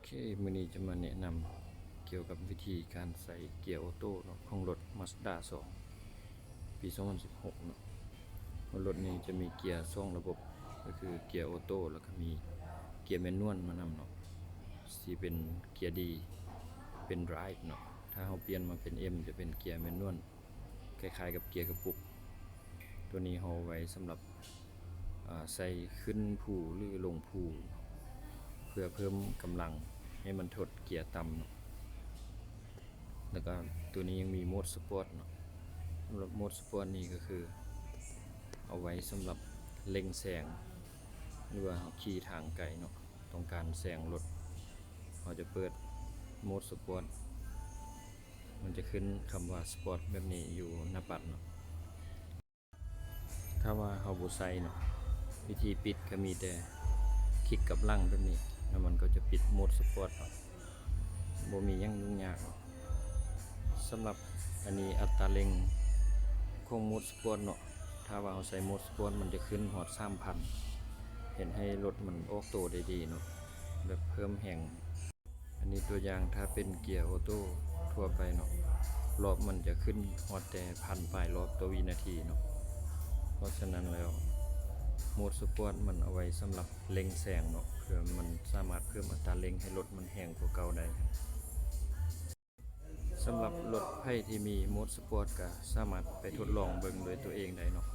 ເຄ ມື້ນີ້ຈະມາແນະນຳກ່ຽວກັບວິທີການໃສ່ເກຍໂອໂຕ້ເນາະ ຂອງລົດມາສດ້າສອງ ປີສອງພັນສິບຫົກເນາະ. ລົດນີ້ຈະມີເກຍສອງລະບົບ ກໍຄືເກຍໂອໂຕ້ ແລ້ວກໍມີເກຍແມນນວນມານຳເນາະ. ຊິເປັນເກຍດີ ເປັນໄດຣຟ໌ເນາະ. ຖ້າເຮົາປ່ຽນມາເປັນເອັມ ຈະເປັນເກຍແມນນວນ ຄ້າຍໆກັບເກຍກະປຸກ. ຕົວນີ້ເຮົາໄວ້ສຳລັບ ອາ ໃສ່ຂຶ້ນພູ ຫຼື ລົງພູ ເພື່ອເພີ່ມກຳລັງໃຫ້ມັນທົດເກຍຕ່ຳເນາະ. ແລ້ວກໍຕົວນີ້ຍັງມີໂໝດສະປອດເນາະ. ສຳລັບໂໝດສະປອດນີ້ກໍຄືເອົາໄວ້ສຳລັບເລັ່ງແຊງ ຫຼືວ່າເຮົາຂີ່ທາງໄກເນາະ ຕ້ອງການແຊງລົດ ເຮົາຈະເປີດໂໝດສະປອດ ມັນຈະຂຶ້ນຄຳວ່າສະປອດແບບນີ້ຢູ່ໜ້າປັດເນາະ. ຖ້າວ່າເຮົາບໍ່ໃສ່ເນາະ ວິທີປິດກໍມີແຕ່ຄລິກກັບຫຼັງແບບນີ້ ແລ້ວມັນກໍຈະປິດໂໝດສະປອດເນາະ. ບໍ່ມີຫຍັງຫຍຸ້ງຍາກເນາະ. ສຳລັບອັນນີ້ອັດຕາເລັ່ງຂອງໂໝດສະປອດເນາະ. ຖ້າວ່າເຮົາໃສ່ໂໝດສະປອດ ມັນຈະຂຶ້ນຮອດສາມພັນ ເຮັດໃຫ້ລົດມັນອອກໂຕໄດ້ດີເນາະ ແບບເພີ່ມແຮງ. ອັນນີ້ຕົວຢ່າງ ຖ້າເປັນເກຍໂອໂຕ້ທົ່ວໄປເນາະ ລອບມັນຈະຂຶ້ນຮອດແຕ່ພັນປາຍລອບຕໍ່ວິນາທີເນາະ. ເພາະສະນັ້ນແລ້ວ ໂໝດສະປອດມັນເອົາໄວ້ສຳລັບເລັ່ງແຊງເນາະ ເພື່ອມັນສາມາດເພີ່ມອັດຕາເລັ່ງໃຫ້ລົດມັນແຮງກວ່າເກົ່າໄດ້. ສຳລັບລົດໃຜທີ່ມີໂໝດສະປອດ ກໍສາມາດໄປທົດລອງເບິ່ງດ້ວຍຕົວເອງໄດ້ເນາະ.